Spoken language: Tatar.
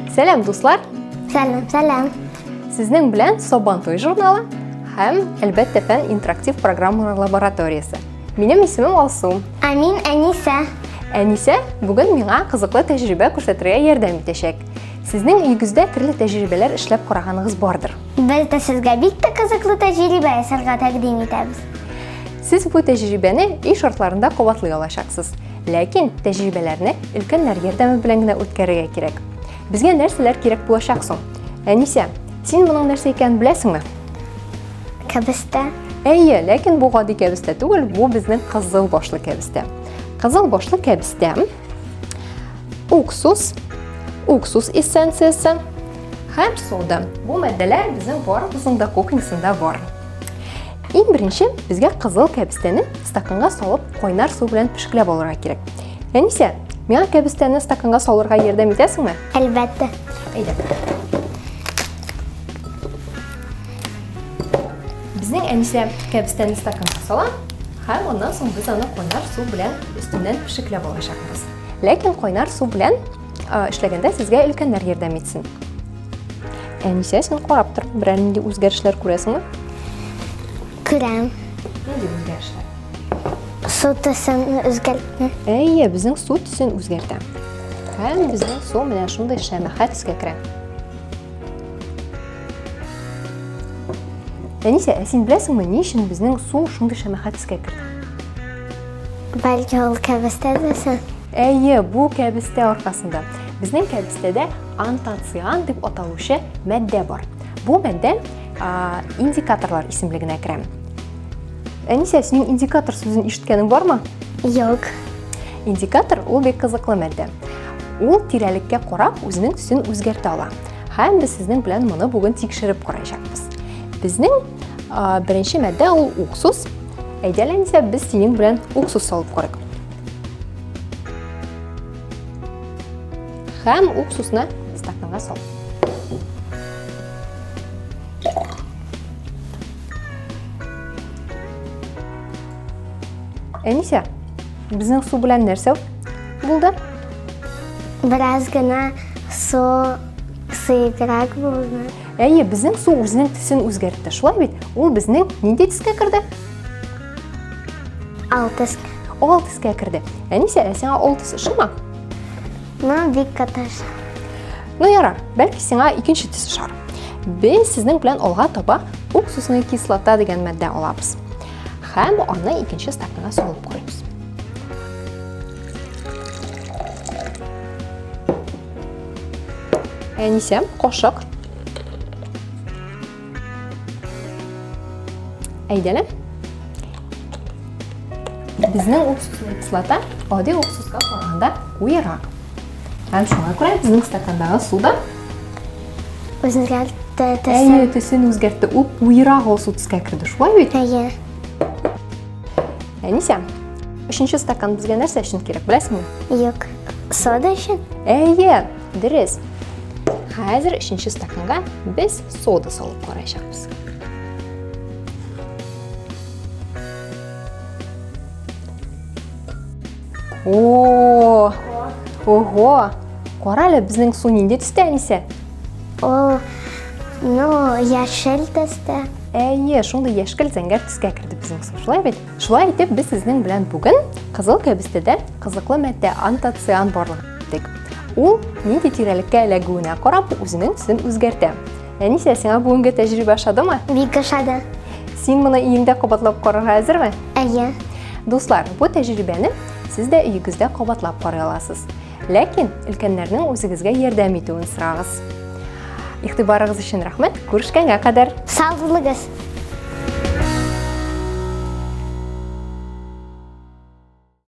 Сәлам, дуслар! Сәлам, сәлам! Сезнең белән Сабантуй журналы һәм, әлбәттә, фән интерактив программалар лабораториясе. Минем исемем Алсу. Ә мин Әнисә. Әнисә бүген миңа кызыклы тәҗрибә күрсәтергә ярдәм итәчәк. Сезнең өегездә төрле тәҗрибәләр эшләп караганыгыз бардыр. Без дә сезгә бик тә кызыклы тәҗрибә ясарга тәкъдим итәбез. Сез бу тәҗрибәне өй шартларында кабатлый алачаксыз. Ләкин тәҗрибәләрне өлкәннәр ярдәме белән генә үткәрергә кирәк. Безгә нәрсәләр кирәк булачак соң? Әнисә, син моның нәрсә икәнен беләсеңме? Кәбестә. Әйе, ләкин бу гади кәбестә түгел, бу безнең кызыл башлы кәбестә. Кызыл башлы кәбестә уксус, уксус эссенциясе һәм сода. Бу матдәләр безнең барыбызның да кухнясында бар. Иң беренче безгә кызыл кәбестәне стаканга салып кайнар су белән пешекләп алырга кирәк. Әнисә, миңа кәбестәне стаканга салырга ярдәм итәсеңме? Әлбәттә. Әйдә. Безнең Әнисә кәбестәне стаканга сала һәм аннан соң без аны кайнар су белән өстеннән пешекләп алачакбыз. Ләкин кайнар су белән эшләгәндә сезгә өлкәннәр ярдәм итсен. Әнисә, син карап тор, берәр нинди үзгәрешләр күрәсеңме? Күрәм. Нинди үзгәрешләр? Су төсен үзгәртте. Әйе, безнең су төсен үзгәртә. Һәм безнең су менә шундый шәмәхә төскә керә. Әнисә, ә син беләсеңме, ни өчен безнең су шундый шәмәхә төскә керде? Бәлки ул кәбестә төсе? Әйе, бу кәбестә аркасында. Безнең кәбестәдә антоциан дип аталучы матдә бар. Бу матдә индикаторлар исемлегенә керә. Әнисә, синең индикатор сүзен ишеткәнең бармы? Юк. Индикатор ул бик кызыклы матдә. Ул тирәлеккә карап үзенең төсен үзгәртә ала. Һәм без сезнең белән моны бүген тикшереп караячакбыз. Безнең беренче матдә ул уксус. Әйдә, Әнисә, без синең белән уксус салып карыйк. Һәм уксусны стаканга сал. Әнисә, безнең су белән нәрсә булды? Бераз гына су сыеграк булды. Әйе, безнең су үзенең төсен үзгәртте. Шулай бит? Ул безнең нинди төскә керде? Ал төскә. Ал төскә керде. Әнисә, ә сиңа ал төс ошыймы? Ну, бик каты ошый. Ну, ярар, бәлки сиңа икенче төс ошар. Без сезнең белән алга таба уксусная кислота дигән матдә алабыз. Һәм аны икенче стаканга салып куябыз. Әнисә, кашык. Әйдәле. Безнең уксусная кислота гади уксуска караганда куерак. Һәм шуңа күрә безнең стакандагы су да үзгәртте төсен. Әйе, төсен үзгәртте. Ул куерак алсу төскә керде. Шулай бит? Әйе. Әнисә, өченче стакан безгә нәрсә өчен кирәк, беләсеңме? Юк. Сода өчен? Әйе, дөрес. Хәзер өченче стаканга без сода салып караячакбыз. О, ого! Кара әле, безнең су нинди төстә, Әнисә? Ул, ну, яшел төстә. Әйе, шундый яшькел зәңгәр төскә керде безнең су, шулай бит? Шулай итеп, без сезнең белән бүген кызыл кәбестәдә кызыклы матдә антоциан барлыгын әйттек. Ул нинди тирәлеккә эләгүенә карап, үзенең төсен үзгәртә. Әнисә, сиңа бүгенге тәҗрибә ошадымы? Бик ошады. Син моны өеңдә кабатлап карарга әзерме? Әйе. Дуслар, бу тәҗрибәне сез дә өегездә кабатлап карый аласыз. Ләкин өлкәннәрнең үзегезгә ярдәм итүен сорагыз. Игътибарыгыз өчен рәхмәт. Күрешкәнгә кадәр. Сау булыгыз.